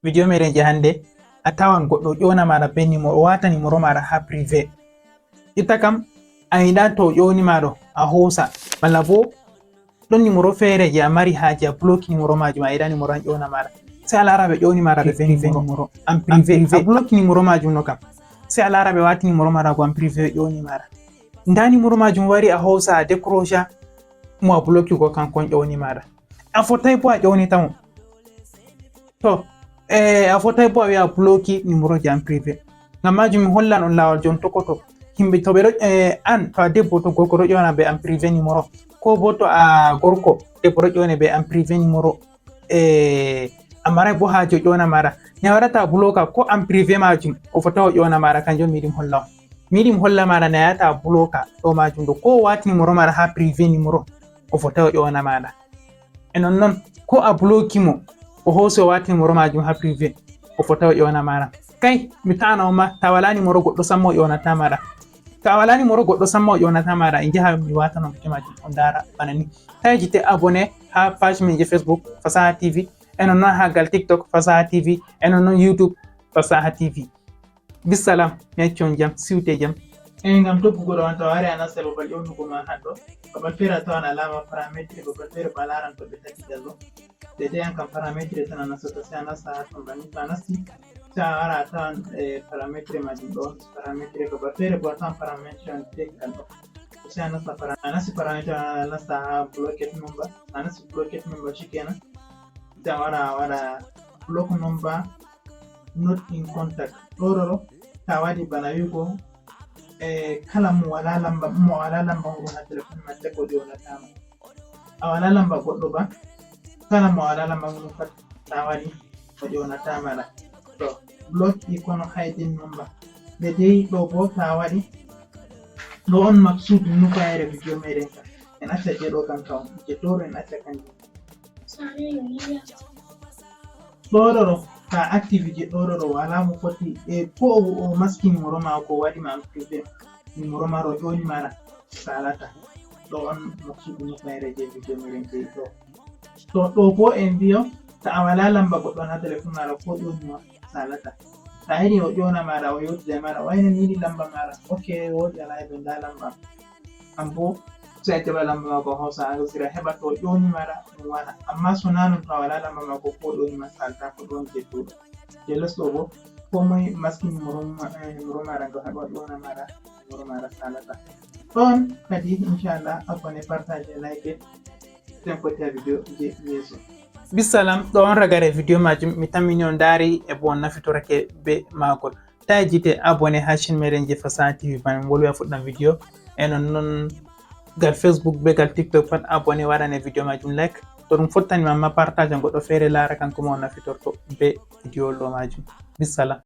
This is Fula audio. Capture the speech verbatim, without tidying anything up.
Video meɗen je hannde, a tawan goɗɗo ƴona maɗa be numéro, o wata numéro maɗa ha privé. Itta kam, a yiɗa to o ƴoni maɗa a hosa, malla bo ɗon numéro feere je a mari haje a bloki numéro majum, a yiɗa numéro an ƴona maɗa. Sai a lara ɓe ƴoni maɗa ɓe be numéro an privé, a bloki numéro majum no kam. Sai a lara ɓe wati numéro maɗa go an privé ɓe ƴoni maɗa. Nda numéro majum wari a hosa a décrocha mo a bloki go kanko on ƴoni maɗa. A fotai bo a ƴonita mo. To, eh, a fotai bo a wi'a a bloki numéro je an privé. Ngam majum mi hollan on lawol jon tokoto. Himɓe to ɓe ɗo, eh, an to a debbo to gorko ɗo ƴona be an privé numéro. Ko bo to a gorko debbo ɗo ƴone be an privé numéro. Eh, a marai bo haje o ƴona maɗa. Ne a waɗata a bloka ko an privé majum o fotai o ƴona maɗa kanjum mi yiɗi mi holla on. Mi yiɗi mi holla maɗa ne a yata a bloka ɗo majum ɗo ko o wati numéro maɗa ha privé numéro o fotai o ƴona maɗa. E non non ko a bloki mo o hosi o wati numéro majum ha privé o fotai o ƴona maɗa. Kai mi ta'ana on ma ta wala numéro goɗɗo samma o ƴonata maɗa. To a wala numéro goɗɗo samma o ƴonata maɗa e jaha mi wata non bite majum o ndara bana ni. Ta yejjite abonné ha page min je Facebook Fasaha T V, e non non ha gal TikTok Fasaha T V, e non non YouTube Fasaha T V. Bisalam, mi acci on jam, siwte jam. Eyi, ngam doggugo ɗo on tawa ari a nasta babal ƴewnugo ma haɗɗo. Babal feere a tawan alama parametre, babal feere bo a laran to ɓe tagi jallo. Dede an kam parametre tan a nastata, sai a nasta ha ton banni. To a nasti, sai a wara a tawan, eh, parametre majum ɗo on. Parametre babal feere bo a tawan parametre on tekkan ɗo. Sai a nasta para-, a nasti parametre on, a nasta ha blocked number. A nasti blocked number shikenan. Sai a wara a waɗa block number not in contact. Ɗo ɗo ɗo, ta waɗi bana wi'ugo, eh, kala mo wala lamba, mo wala lamba muɗum ha telefon ma, cakko ƴonata ma. A wala lamba goɗɗo ba, kala mo wala lamba muɗum pat, ta waɗi o ƴonata maɗa. To, block i kono hidden number. Nde dei ɗo bo ta waɗi, ɗo on maksudu nufayre video meɗen ka. En acca je ɗo kan kawon, je ɗo ɗo en acca kanjum. Ɗo ɗo ɗo, ta active je ɗo ɗo ɗo, wala mo foti, e ko o, o maskini mo roma ko waɗi ma en privé, numéro maro ƴoni mara, salata. Ɗo on maksudu nufayre je video meɗen je ɗo. To ɗo bo en mbiyo, ta a wala lamba goɗɗo on ha telefon mara ko ƴoni ma, salata. Ta yiɗi o ƴona mara, o yewtida e mara, o ayna mi yiɗi lamba mara. Ok, wodi ala e ɓe nda lamba. An bo, sai a jaɓa lamba mako a hosa, a sira heɓa to ƴoni mara, ɗum wala. Amma so na non to a wala lamba mako ko ƴoni ma salta ko ɗon je ɗo. Je les ɗo bo, ko moy maski numéro ma-, eh, numéro mara nga haɗo ƴona mara, numéro mara salata. Ɗon kadi, inchallah, abonné, partage, like, ten foti ha video je yeso. Bisalam, ɗo on ragare video majum, mi tammini on dari e bo on nafitorake be magol. Ta yejjite abonné ha chaîne meɗen je Fasaha T V bana min wolwi ha fuɗɗam video. E non non gal Facebook be gal TikTok pat abonné waɗane video majum like. To ɗum fottani ma amma partage goɗɗo feere lara kanko ma o nafitorto be video ɗo majum. Bisalam.